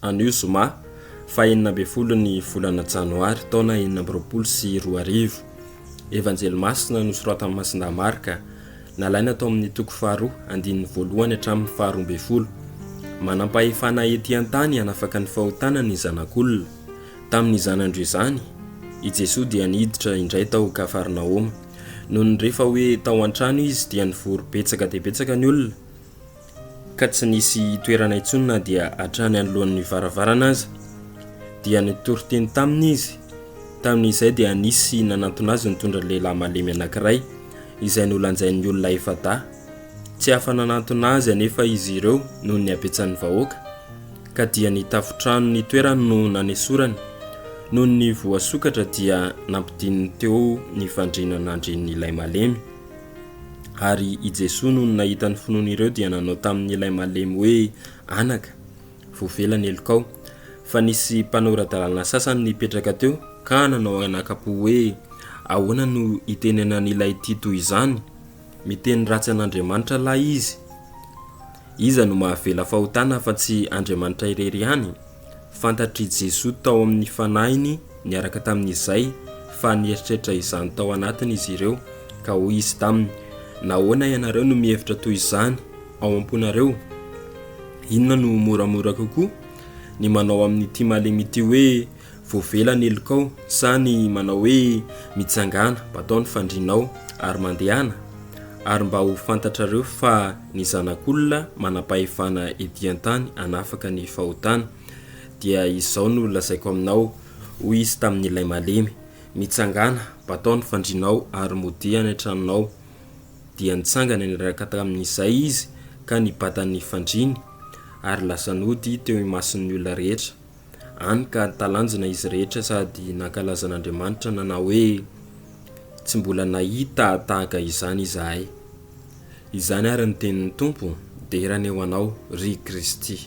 Anio zoma, faha 16 ny volana janoary taona 2026. Evanjely masina nosoratan'i Masindahy Marka, nalaina tao amin'ny toko faharoa, andininy voalohany hatramin'ny faharoa ambin'ny folo. Manam-pahefana ety an-tany hanafaka ny fahotana ny Zanak'olona. Tamin'izany andro izany, i Jesoa dia niditra indray tao Kafarnaoma. Nony re fa hoe tao an-trano izy dia nivory betsaka dia betsaka ny olona, ka tsy nisy toerana intsony na dia hatrany anoloan'ny varavarana aza. Dia nitory teny taminy izy. Tamin'izay dia nisy nanantona azy nitondra lehilahy malemy anankiray, izay nolanjain'ny olona efa-dahy. Tsy afa-nanantona azy anefa izy ireo noho ny habetsan'ny vahoaka, ka dia ny tafontrano nitoerany no nanesorany. Nony ny voasokatra dia nampidininy teo ny fandriana nandrian'ilay malemy. Ary i Jesoa nony nahita ny finoan'ireo dia nanao tamin'ilay malemy hoe, Anaka, voavela ny helokao. Fa nisy mpanora-dalàna sasany nipetraka teo ka nanao anakam-po hoe, Ahoana no itenenan'ilay ity toy izany? Miteny ratsy an'Andriamanitra lahy izy. Iza no mahavela fahotana afa-tsy Andriamanitra irery ihany? Fantatr'i Jesoa tao amin'ny fanahiny niaraka tamin'izay fa nieritreritra izany tao anatiny izy ireo, ka hoy Izy taminy, Nahoana ianareo no mihevitra toy izany ao am-ponareo? Inona no moramora kokoa, ny manao amin'ity malemy ity hoe, Voavela ny helokao, sa ny manao hoe, Mitsangàna, batao ny fandrianao, ary mandehana? Ary mba ho fantatrareo fa ny Zanak'olona manam-pahefana ety an-tany hanafaka ny fahotana, dia izao no lazaiko aminao, hoy izy tamin'ilay malemy, Mitsangàna, batao ny fandrianao, ary modia any an-tranonao. Dia nitsangana niaraka tamin'izay izy ka nibata ny fandriany, ary lasa nody teo imason'ny olona rehetra. Any ka talanjona izy rehetra sady nankalaza an'Andriamanitra nanao hoe, Tsy mbola nahita tahaka izany izahay. Izany ary ny tenin'ny Tompo, dera anie ho Anao, ry Kristy.